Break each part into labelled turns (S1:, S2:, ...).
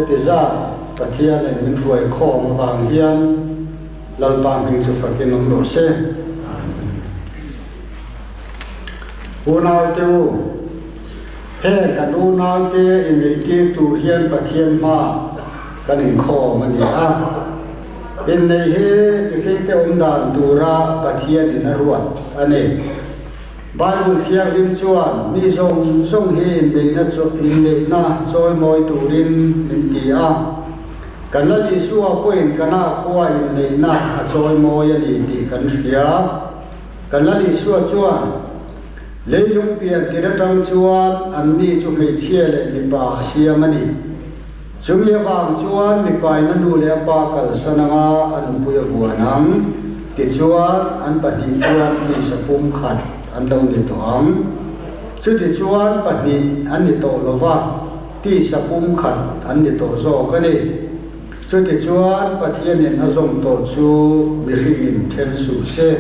S1: Heti zat Pathianin min hruai khawm avang hian Lalpa hming chu fakin awm rawh se. Unaute u, heng kan unaute inneihtir tur hian Pathian hmaah kan inkhawm a ni a. Inneih hi mihringte awm dan tura Pathianin a ruat a ni. Bible Thianghlim chuan mi zawng zawng hi inneihna inneihna chawimawi turin min ti a. Kan Lal Isua pawhin Kana khua inneihna a chawimawi a ni tih kan hria. Kan Lal Isua chuan, Leilung pian tir atang chuan anni chu hmeichhia leh mipa a siam a ni. Chumi avang chuan mipain a nu leh a pa kalsan anga a nupui a vuan ang. Tichuan, an pahnih chuan tisa pum khat an lo ni tawh ang. Chutichuan pahnih an ni tawh lo va, tisa pum khat an ni tawh zawk a ni. Chutichuan Pathianin a zawm tawh chu mihringin then suh se,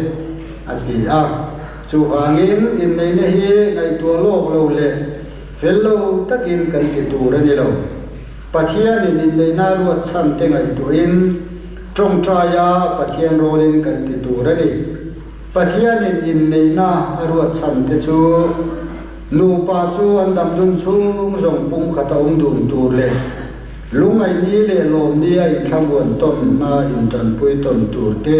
S1: a ti a. Chuvangin inneihna hi ngaihtuah lawk lo leh fel lo takin kan ti tur a ni lo. Pathianin inneihna ruat chhan te ngaihtuahin tawngtaia Pathian rawlin kan ti tur a ni. Pathianin inneihna a ruat chhan te chu nupa chu an damdun chhung zawng pumkhat a awm dun tur leh Lungngaihni leh lawmni a inthlamuan tawnna intanpui tawn tur te,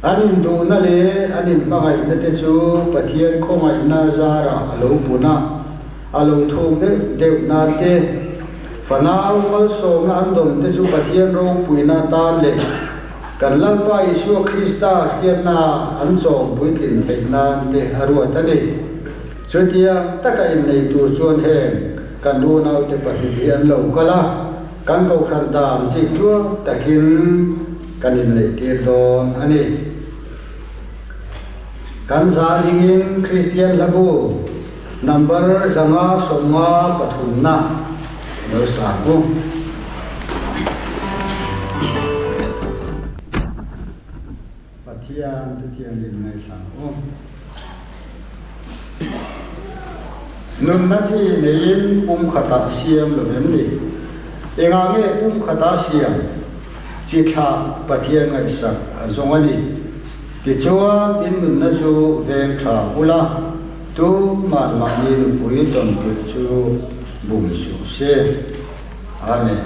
S1: an induhna leh an inhmangaihna te chu Pathian khawngaihna zarah a lo pun a, a lo thuk deuh deuh nan te, fanau malsawmna an dawn te chu Pathian ropuina atan leh kan Lalpa Isua Krista hriatna an chawm puitlin theih nan te a ruat a ni. Chutiang taka innei tur chuan heng kan unaute pahnih hi an lo kal a, kan kohhran dan zik tluang takin kan inneihtir dawn a ni. Kan zan hingin Kristian hlabu number 553 na lo sang u. Pathian thuthianghlim ngaithla ang u. Nunna chi neiin pum khatah siam lo em ni? Engah nge pum khata siam chi thlah Pathian ngaihsak a zawng a ni? Tichuan in nunna chu veng tha ula, tuman mahni nupui tawn tirh chu bum suh se. Amen.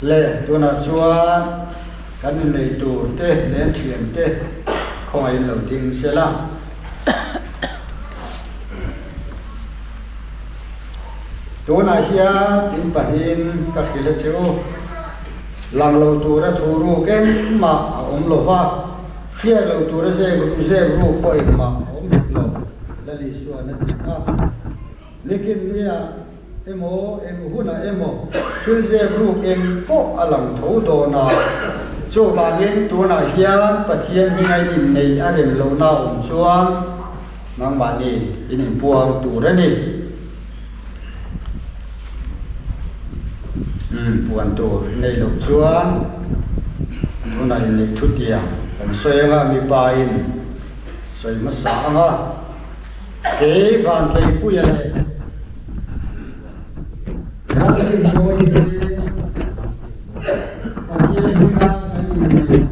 S1: Le, tunah chuan Kan innei tur te leh thian te khawngaihin lo ding se la. Tunah hian in pahin ka hrilh a che u. Lang lo tura thu ruk engmah a awm lo va, hriat lo tura zep ruk pawh engmah a awm hek lo, Lal Isuan a ti a. Nikin nia emaw eng hunah emaw thil zep ruk eng pawh a lang tho dawn a, chuvangin tunah hian Pathian hminga in inneih a rem lohna awm chuan nangmahni in inpuang tur a ni. Umm puan tur nei loh chuan tunah inneih thutiang kan sawi anga mipain sawi hmasa anga. Kei Vantleipuia leh Ramrinmawii hi Pathian hminga kan inneih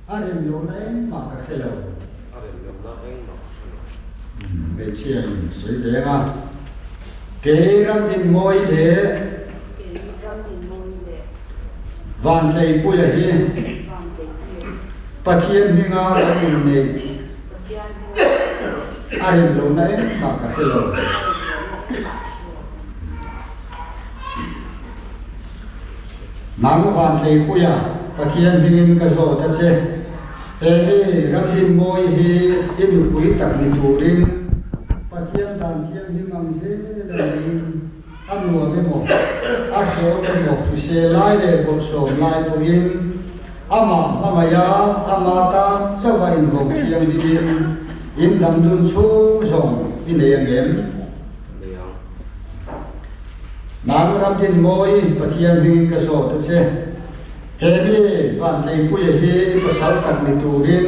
S1: a rem lohna engmah ka hre lo. Hmeichhia in sawi ve ang a, Kei Ramrinmawii leh Vantleipuia hi Pathian hminga kan inneih a rem lohna engmah ka hre lo. Nang Vantleipuia Pathian hmingin ka zawt a che. He mi Ramrinmawi hi i nupui tak ni turin Pathian dan thianghlim ang zel a niin a nuam emaw, a hrehawm emaw hrisel lai leh bawrhsawm lai pawhin Amah hmangaiha ama tan chauh a invo thianghlimin in dang dun chhung zawng i nei ang em?
S2: Nei ang.
S1: Nang Ramdinmawi Pathian hmingin ka zawt a che. He mi Vantleipuia hi i pasal tak ni turin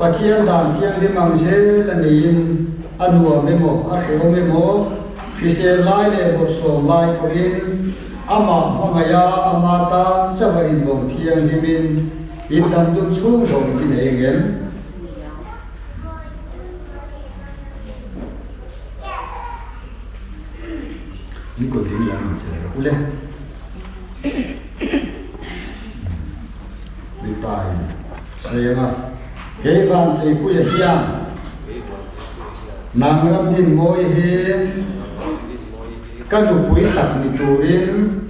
S1: Pathian dan thianghlim ang zel a niin a nuam emaw a hrehawm emaw? Hrisel lai leh bawrhsawm lai pawhin amah hmangaiha ama tan chauha invawng thianghlimin indam dun chhung zawng i nei ang em? In kut ding lam in che rawh u le. Mipa in sawi ang a, Kei Vantleipuia hian nang Ramdin Mawi hi ka nupui tak ni turin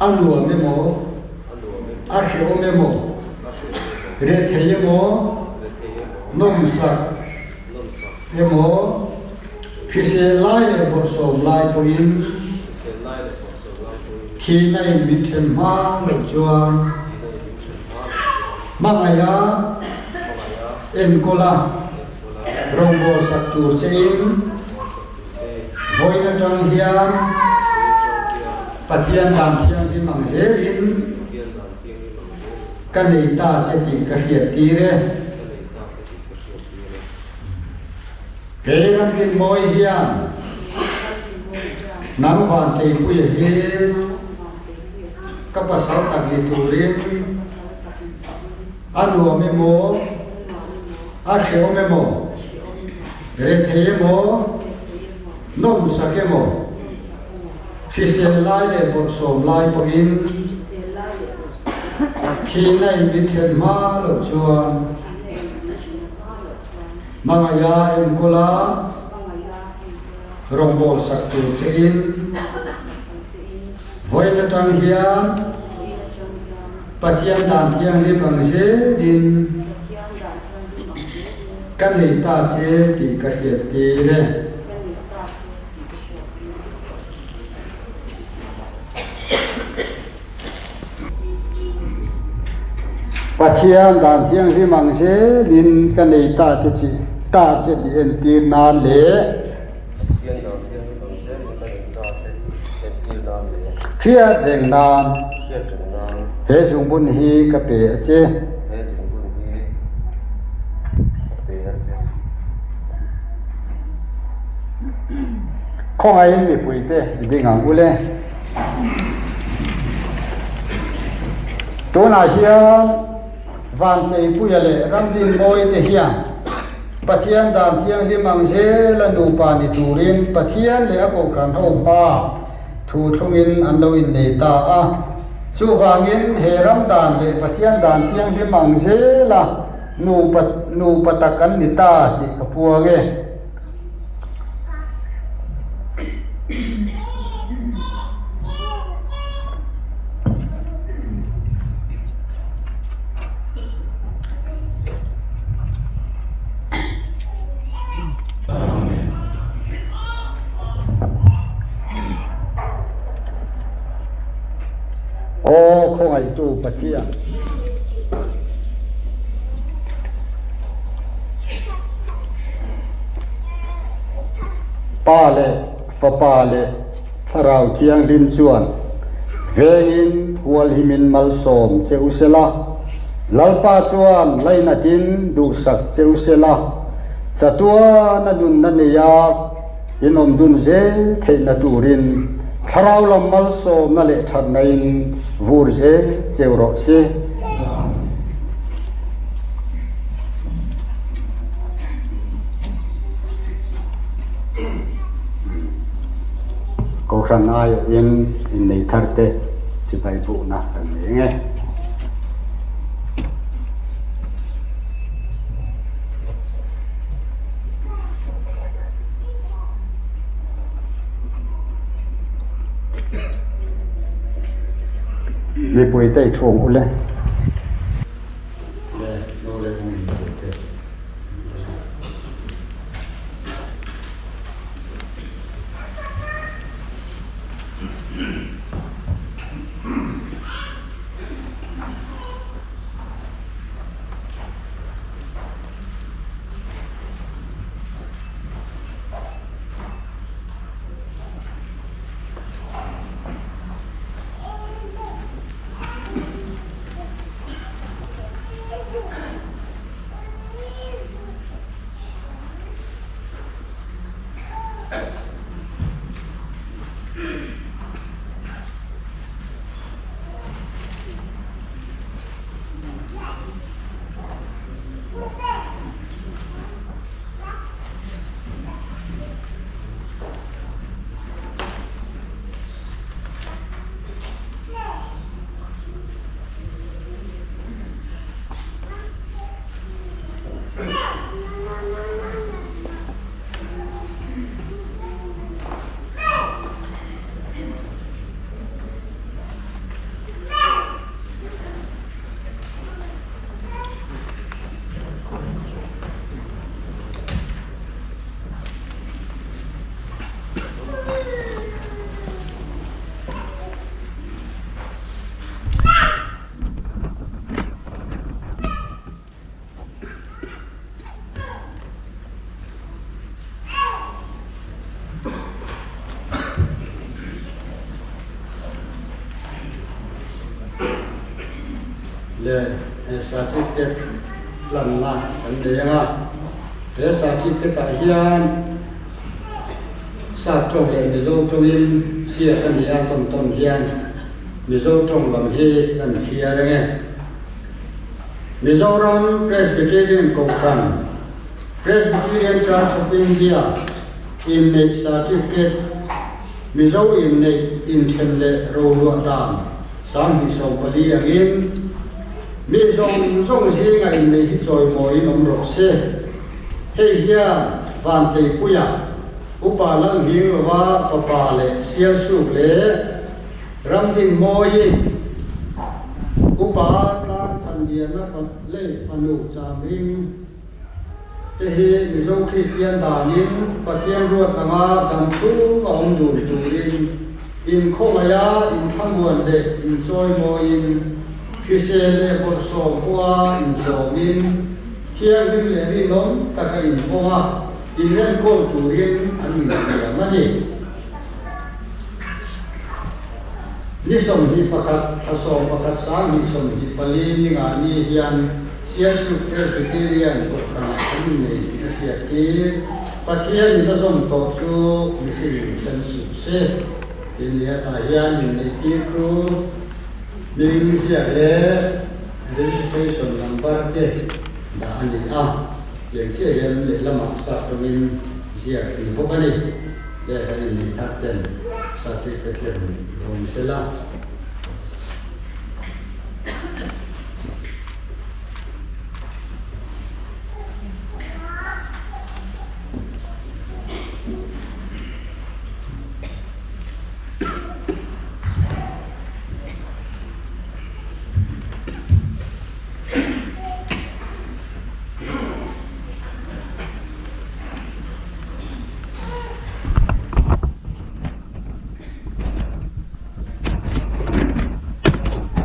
S1: a nuam emaw, a hrehawm emaw, rethei emaw, nawmsak emaw, hrisel lai leh bawrhsawm lai pawhin thihna in min then hma loh chuan hmangaiha enkawl a rawngbawlsak tur chein vawiin atang hian Pathian dan thianghlim ang zelin ka nei ta che tih ka hriat tir e. Kei ramrin mawi hian nang Vantleipuia hi ka pasal tak ni turin a nuam emaw, a hrehawm emaw, rethei emaw, nawmsak emaw, hrisel lai leh bawrhsawm lai pawhin thihna in min then hma loh chuan Hmangaiha enkawl a rawngbawlsak tur chein vawiin atang hian Pathian dan thianghlim ang zelin ka nei ta che tih ka hriattir e. Pathian dan thianghlim ang zelin ka nei ta te chi ta che tih entir nan leh
S2: Pathian dan thianghlim ang zelin ka nei ta che tih entir nan leh
S1: Hriat reng nan
S2: Hriat reng nan
S1: He zungbun hi ka pe a che.
S2: He zungbun hi ka pe a che.
S1: Khawngaihin mipuite i ding ang u le. Tunah hian Vantleipuia leh Ramdinmawite hian Pathian dan thianghlim ang zela nupa ni turin Pathian leh a kohhran ho hma thu thlungin an lo innei ta a. Chuvangin he ram dan leh Pathian dan thianghlim ang zela nupa nupa tak an ni ta tih ka puang e. Aw khawngaihtu Pathian. Pa leh Fapa leh Thlarau Thianghlim chuan vengin hualhimin malsawm che u sela, Lalpa chuan lainatin duhsak che u sela, chatuana nunna neia in awm dun zel theihna turin Thlarau lam malsawmna leh thatnain vur zel cheu rawh se. Kohhran aiawhin innei thar te chibai buhna kan nei ang e. Mipui te i chhung u le. leh he certificate hlanna kan nei ang a, he certificate ah hian Sap tawng leh Mizo tawngin chhiat a ni a, tawn tawn hian Mizo tawng lam hi kan chhiar ang e. Mizoram Presbyterian Kohhran, Presbyterian Church of India, inneih certificate, Mizo inneih inthen leh roluah dan 2014 angin mi zawng zawng zinga inneih hi chawimawiin awm rawh se. Hei hian Vantleipuia, Upa Lalhing lova fapa leh Sialsuk leh Ramdinmawi, Upa Tlangchhanliana leh fanu Chamring te hi Mizo Kristian danin Pathian ruat anga dam chhung a awm dun turin inkhawngaih a, inthlamuan leh inchawimawiin, hrisel leh bawrhsawm pawha inzawmin, thianghlim leh rinawm taka inhawng a, inenkawl turin an inhliam a ni. Ni 21 thla 11 2024 ninga ni hian Sialsuk Presbyterian Kohhranah an innei tih a hriat hi Pathian in a zawm tawh chu mihring in then suh se tih ni atah hian inneih tir chu hming ziak leh registration number te dah a ni a, tiang chiah hian lehlamah sap tawngin ziak ni bawk a ni. Le kan inneih tak ten certificate hi rawn dawn sela.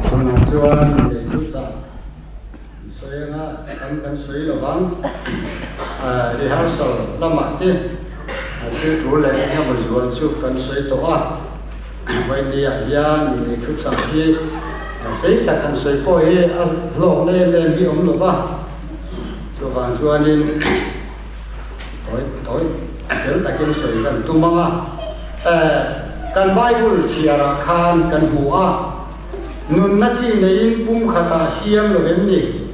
S1: Tunah chuan lei chu chah an sawi anga tam kan sawi lo vang. Rehearsal lamah te thil tul leh engemaw zual chu kan sawi tawh a. Vawinia hian lei thu chah hi sei tak han sawi pawh hi a hlawkna em em hi awm lo va. Chuvang chuanin Tawi tawi fel takin sawi kan tum ang a, kan Bible chhiarah khan kan hmu a, nunna chi neiin pum khatah siam lo em ni?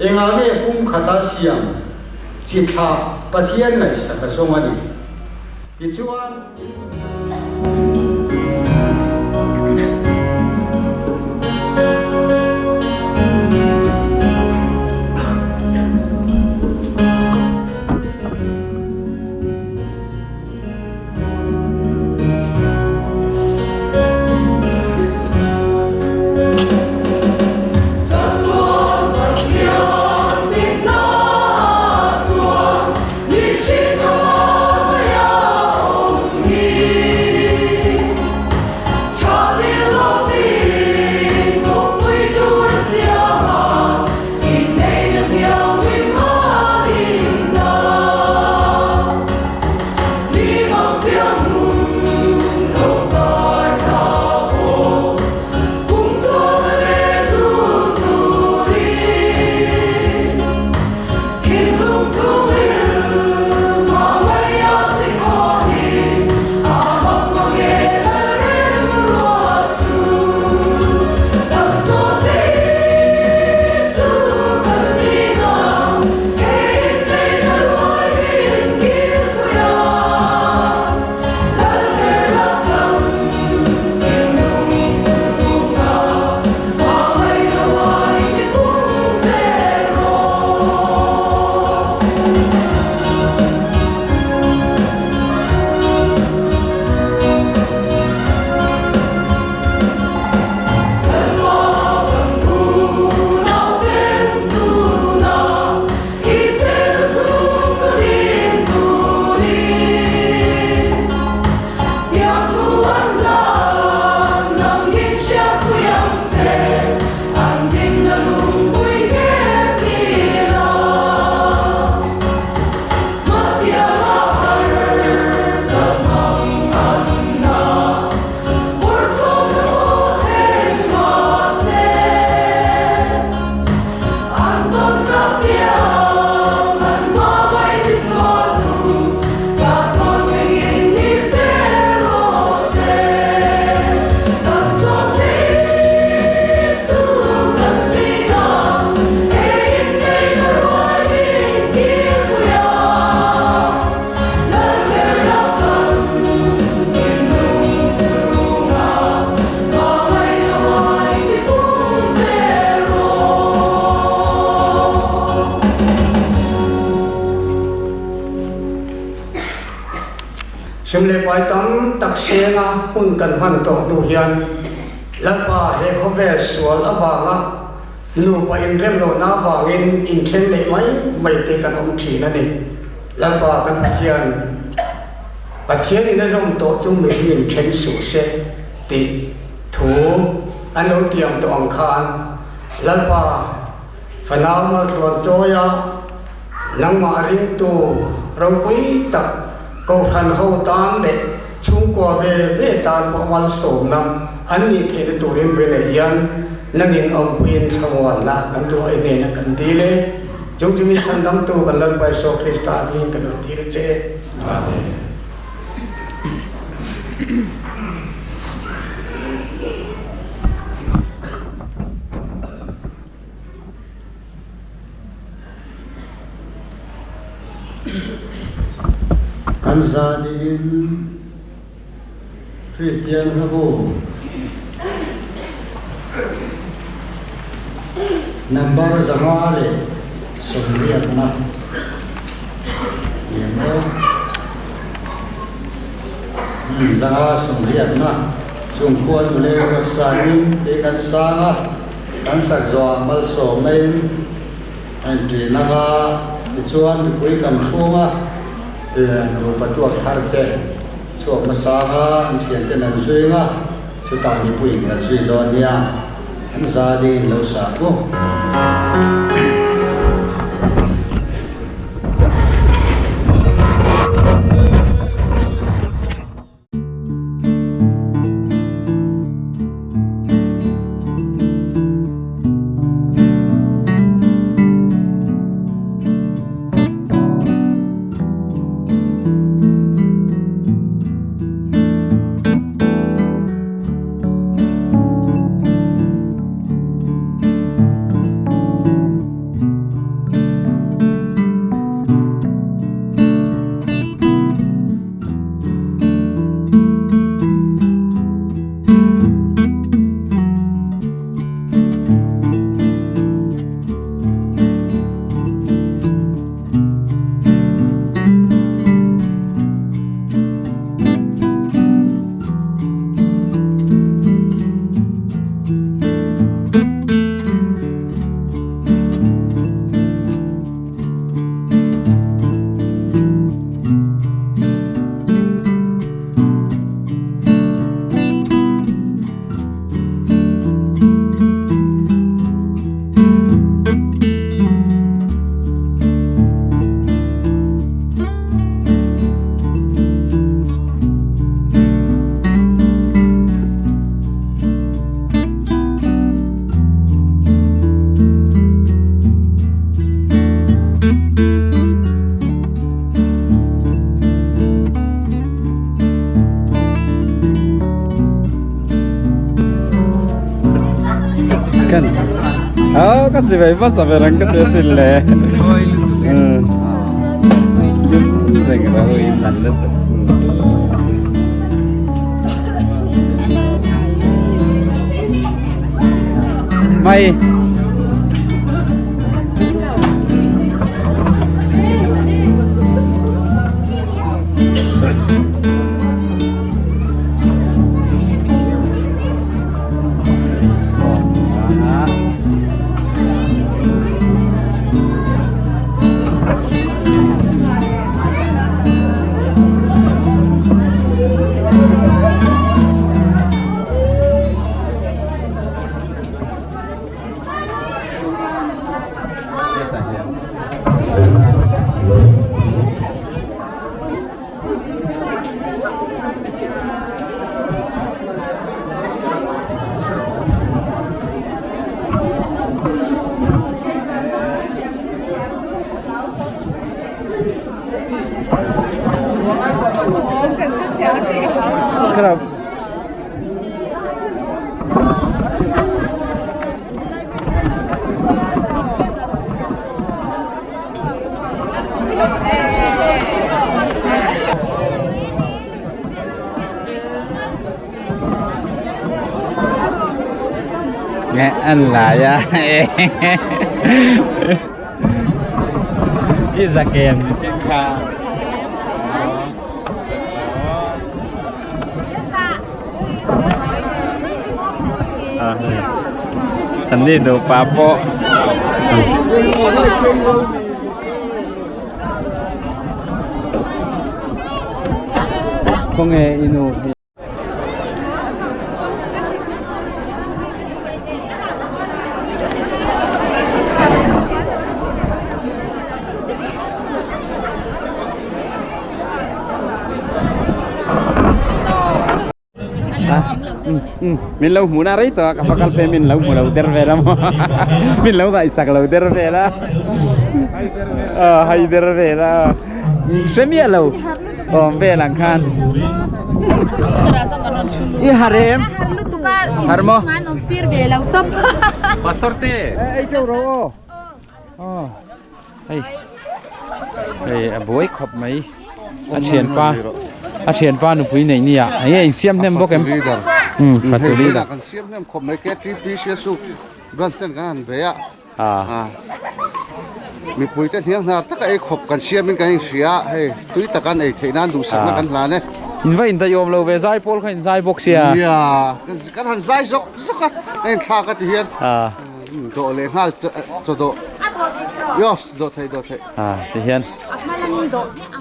S1: Engah nge pum khata siam chi thlah Pathian ngaihsak a zawng a ni? Tichuan.
S3: Sum leh pai tam tak senga hmun kan hman tawh hnu hian Lalpa he khawvel sual avanga nupa inrem lohna avangin inthen leh mai mai te kan awm thin a ni. Lalpa kan Pathian, Pathian in a zawm tawh chu mihring inthen suh se tih thu an lo tiam tawh ang khan Lalpa fanau maltluan chawia nangmah ringtu ropui tak Kohhran ho tan leh chhungkua ve ve tan pawh malsawmna an nih theihna turin Vena hian nangin awmpuiin thlamuanna kan duh a i hnena kan dil e. Chung chu mi chhandamtu kan Lalpa Isua Krista hmingin kan rawn dil a che.
S4: Amen.
S1: Kan za dingin Kristian hlabu number 580 na ni maw? 580 na chungkua nule ruatsanin tih kan sang a. Kan sak zawhah malsawmna in a inṭin anga tichuan mipui kan hrung a, nupa tuak thar te chhuak hmasa anga an thianten an zui anga chutah mipui in kan zui dawn nia, an za ding in lo sah bawk.
S4: Kan oh kan si vai hmasa ber ang ka ti asin le reng ra ui nan let Mai Nghe anh lại á. Đi ra kèm thì trên cao. An ni nupa pawh Khawnge i nu hi? Min lo hmuh na rei tawh a ka va kal phei min lo hmu lo der vel a maw min lo ngaihsak lo der vel a hai der vel a hre miah lo awm vel ang khan i har em har maw
S5: Pastor te
S4: ei teuh ro aw hei hei a buai khawp mai a thianpa a thianpa nupui neih ni ah hei a insiam hnem bawk em um fatu leader
S5: kan siam hnem khawp mai KTP Siasu branch ten kan han ve a a mipui te hniang hnar taka ei khawp kan siam in kan inhria a hei tui taka an ei theih nan duhsakna kan hlan e.
S4: In va indaih awm lo ve zai pawl kha in zai bawk sia.
S5: Nia kan han zai zawk zawk a a inthlak a ti hian dawh leh nghal chaw dawh yos dawh theih dawh theih.
S4: A ti hian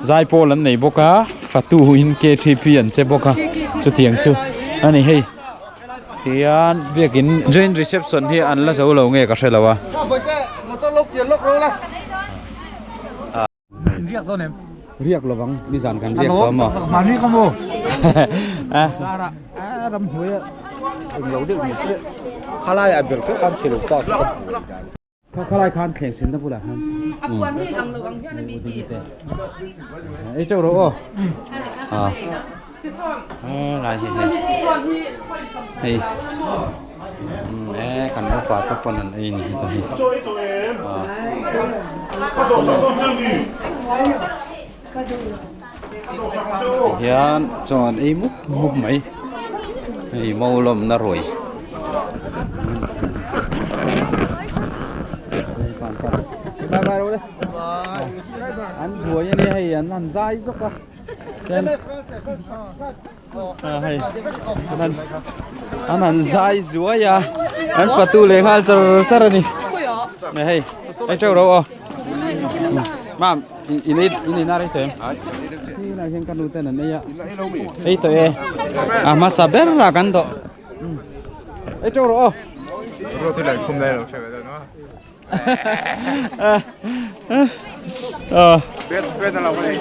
S4: zai pawl an nei bawk a fatu in KTP an che bawk a chutiang chu a ni hei. Tihian biakin joint reception hi an la zo lo nge ka hre lo a.
S6: Riak dawn em?
S4: Riak lovang nizan kan riak tawh maw?
S6: Mahni ka maw? Zara a ram hnuai a englo deuh ni se khalai ah ber kher khan chhe lo ta chu ka hmu.
S4: Kha khalai khan thleng sen na bulah khan.
S7: A puan hi ang lo ang hian a mi ti.
S4: Ei teuh rawh aw. A. Lai hi hei. Hei. E kan upa te pawn an ei ni hi ta hi. Hian chaw an ei mup mup mai. Hei mau lawmna ruai. An buai a nia hei an han zai zawk a. Hei an han zai zuai a an fatu leh nghal char char a ni. Hei hei teuh ro aw. Mam in ei in ei na rei tawh em? Tunah hian ka nu ten an ei a. Ei tawh e. A hmasa ber a kan dawh. Ei teuh rawh aw.
S5: Best friend a lo ka nei.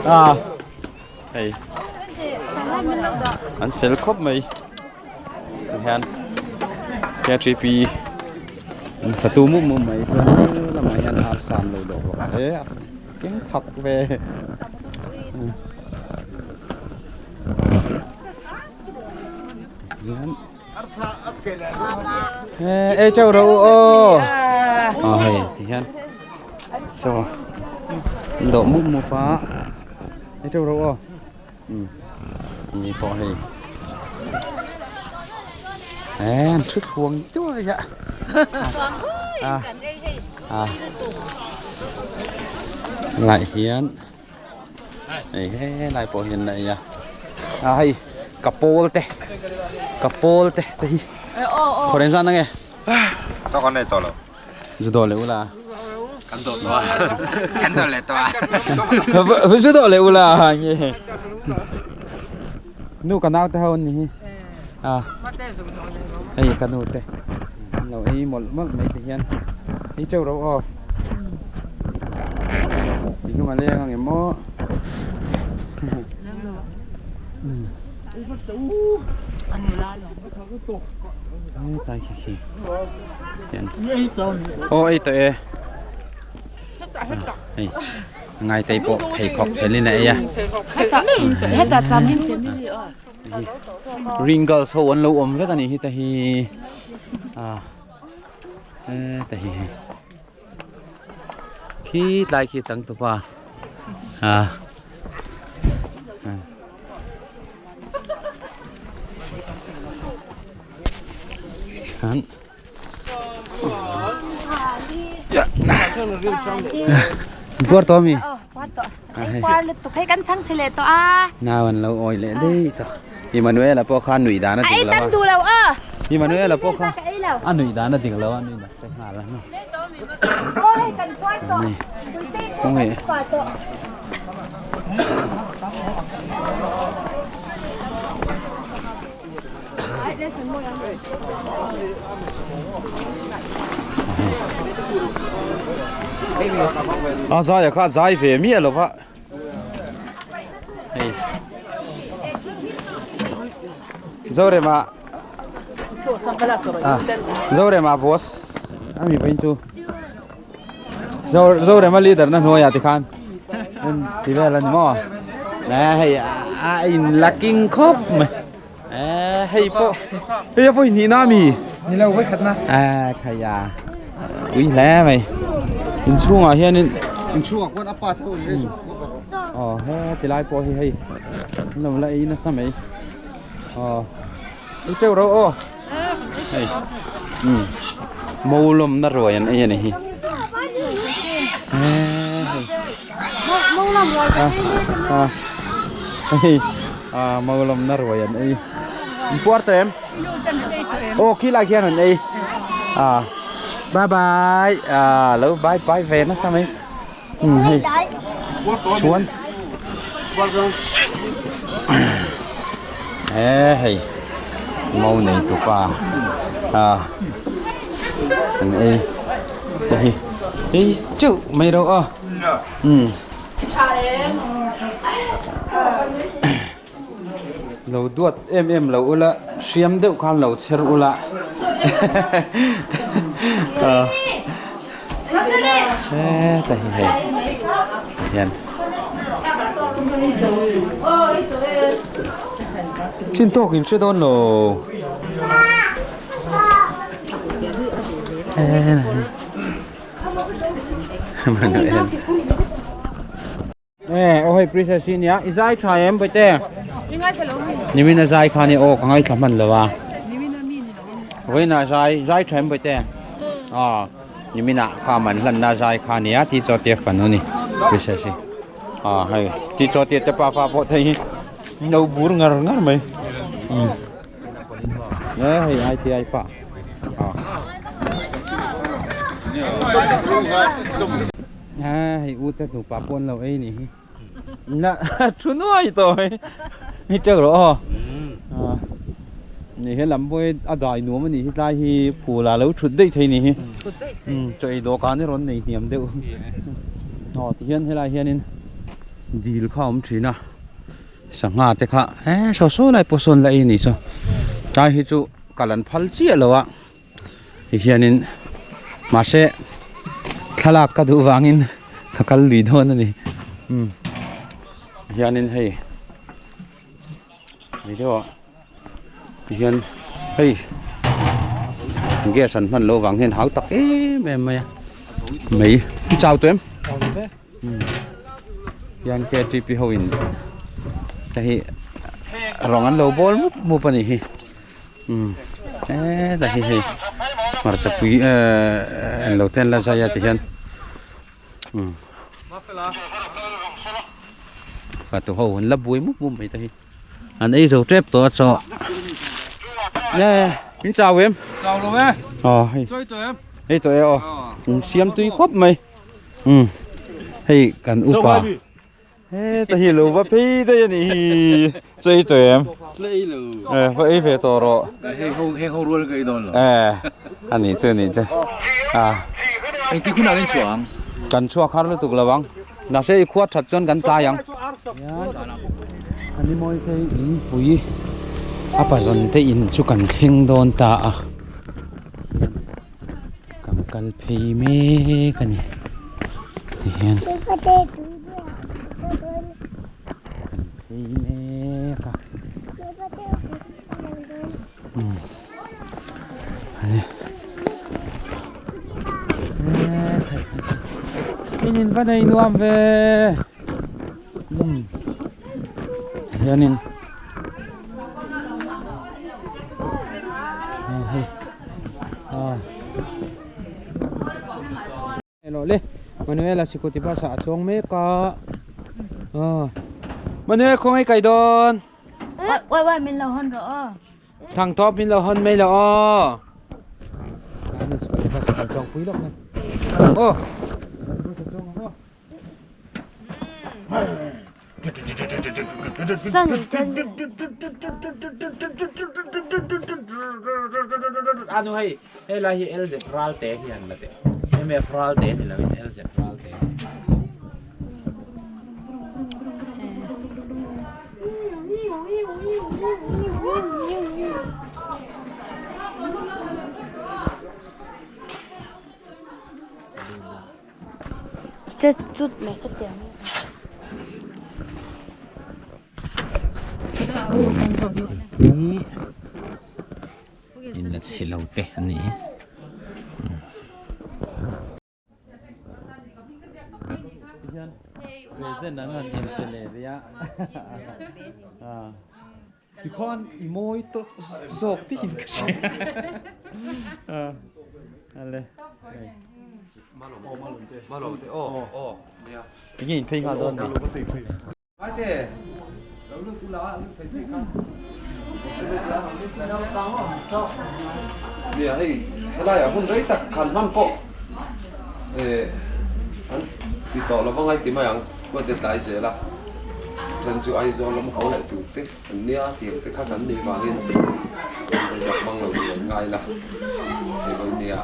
S4: A hei an fel khawp mai tihian KTP an fatu mup mup mai chuan lamah hian arsa an lo dawh bawk a e a keng phak ve hian ei chauh rawh u aw aw hei tihian chaw an dawh mup mup a ei chauh rawh u aw ni pawh hei eh an thu thuang duai a a a lai hian hei helai pawh hian a ei a a hei ka pawl te ka pawl te te hi khaw eng zan ange
S5: chaw kan nei tawh lo
S4: zu dawh leh ula
S5: kan dawh tawh a kan dawh leh tawh a
S4: zu dawh leh ula nge nu ka nau te ho an ni hi a hei ka nu te an lo ei mawlh mawlh mai te hian ei teuh ro aw ti hnung a leng ang em maw hetlai khi khi hian aw ei tawh e hei ngaitei pawh pheikhawk phelhin a ei a ringles ho an lo awm vek a nih hi ta hi a heta hi hei khi tlai khi changtupa a. Puar tawh ami?
S8: Puar tawh. Ei puar lutuk hei kan chhang chhe leh tawh a.
S4: Nau an lo awi leh daih tawh. Emmanuel-a pawh khan nuih dan a duh lo a.
S8: A ei tam duh lo aw.
S4: Emmanuel-a pawh kha a nuih dan a dik lo a nuih dan te nghal a ni. Kawng hi. A zai a kha zai ve miah lo va hei Zorema Zorema boss ami pain chu Zorema leader na hnuaiah tikhan ti vel a ni maw hei a in la king khawp mai hei pawh hei a vawi hnih na ami
S6: ni lo vawi khat na
S4: khaia ui hle mai inchhungah hianin
S5: inchhungah khuan a pa tho ni hei
S4: aw he tilai pawh hi hei an lo la ei nasa mai aw ei teuh ro aw hei um mo lawmna ruai an ei a ni hi hei ah mo lawmna ruai an ei in puar tawh em aw khi lai khian an ei ah bye bye ah lo bye bye ve nasa mai um hei chuan e hei mo nei tupa ah an ei te hi ei teuh mai ro aw um lo duat em em lo ula hriam deuh khan lo chher ula heta hi hei hian chin tawk in hre dawn lo Eh, oh hei princess hi nia, i zai tha em Bawihte? Nimin a zai kha nia aw ka ngaithla hman lo a. Vawiinah zai, zai tha em Bawihte? Aw, niminah kha man hlanna zai kha nia ti chaw tia fanu ni princess hi. Aw hei, ti chaw tia te pa fa pawh thei hi no bur ngar ngar mai. Eh hei ITI pa. Aw. A hei u te nupa pawh an lo ei nih hi na thu nuai tawh mai ni teuh rawh aw ni he lam pawh hi a dai nuam a nih hi tlai hi phul ah lo thut daih thei nih hi chaw ei dawhkan hi rawn nei hniam deuh aw tihian helai hianin dil kha a awm thin a sangha te kha eh saw saw lai pawh sawn la ei a nih chu tlai hi chu kal an phal chiah lo a. Tihianin mahse thlalak ka duh vangin ka kal lui dawn a ni umm hianin hei ni deuh ah tihian hei gas an hman loh vang hian hau tak em em mai a mei chau tawh em umm hian ktp ho in hei rawng an lo bawl mup mup a nih hi. Umm heta hi hei hmarcha pui ehh englo te an la zai a ti hian umm fatu ho an la buai mup mup mai te hi an ei zo tep tawh a chaw e in chau em
S6: chau lo e
S4: aw hei hei tawh e aw in siam tui khawp mai umm hei kan upa. Heta hi lo va phei daih a nih hi chaw ei tawh em eh va ei ve tawh rawh
S6: hei ho hei ho rual ka ei dawn lo
S4: eh a nih chu a nih chu a
S6: engti hunah kan chhuah ang
S4: kan chhuak har lutuk lo ang mahse i khua that chuan kan tlai ang ani mawi phei in pui a pazawn te in chu kan thleng dawn ta a kan kal phei mek a ni tihian kan phei mek a umm ani in in va nei nuam ve umm hianin hei. Hello le Manuela Sikuti bus ah a chuang mek a Manuel khawngaih kai dawn
S8: Wai wai min lo hawn rawh aw.
S4: Thangthawp min lo hawn mai lo aw. Anu chu ka sakal chuang pui lawk na. Aw. Anu hei hei lai hi LZ Ralte hi han la teh. MF Ralte ni lovin LZ Ralte.
S8: Chet chut mai ka ti ang.
S4: In la chhe lo te a ni. Present an han inpe leh rih a. Tikhuan i mawi tawh zawk tiin ka hria. Ale. Enge in phei nghal dawn ni?
S2: Nia hei helaiah hun rei tak khan hman pawh eh an ti tawh lo va ngai ti mai ang khuan te tlai zel a then chu Aizawl lam haw leh tur te an nia tiang te kha kan nih vangin dak mang lo tur an ngai la hei vawi nia.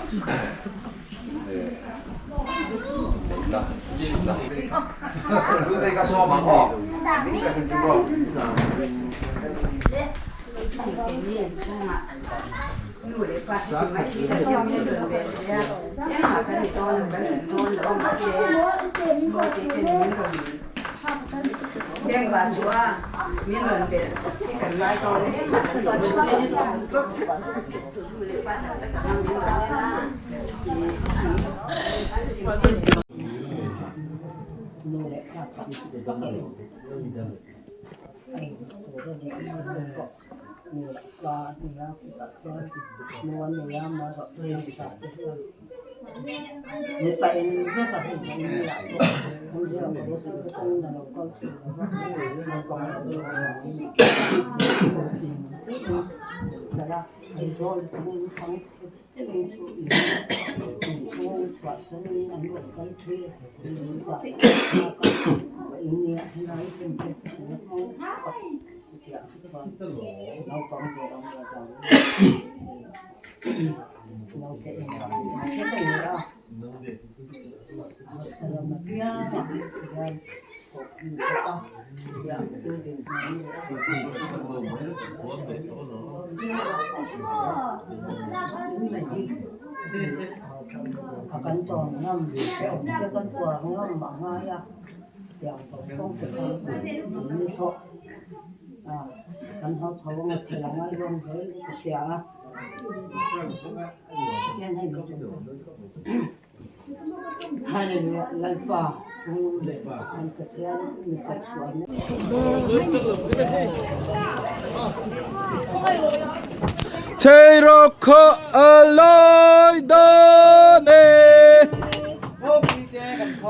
S4: Chei rawk khaw a lawi dawn e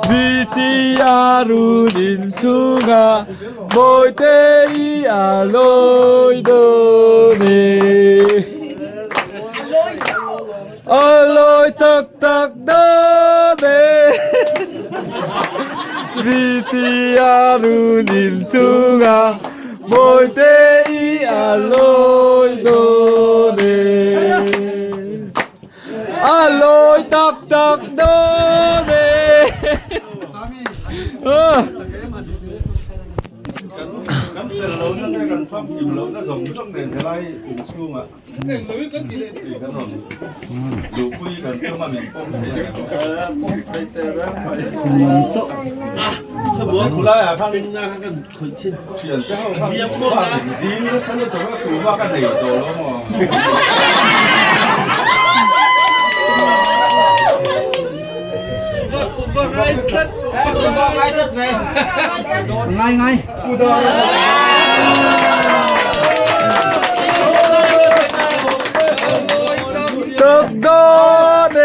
S4: Viti-a run inchhunga Mawite-i a lawi dawn e A lawi tak tak dawn e Viti-a run inchhunga Mawite-i a lawi dawn e A lawi tak tak dawn e.
S9: Kan fel lohna te kan famkim lohna zawng zawng nen helai inchhungah kan rawn luhpui kan tum a min pawm thei pawm thei teh reng mai. Khulaiah khan thian te ho khan khan dil nasa lutuk a tumah ka nei tawh lo maw.
S4: Tak dawn e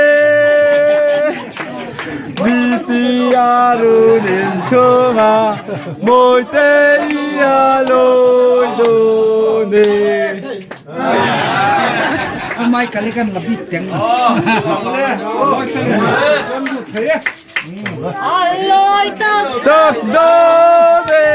S4: Viti-a run inchhunga Mawite-i a lawi dawn e. Tak dawn e!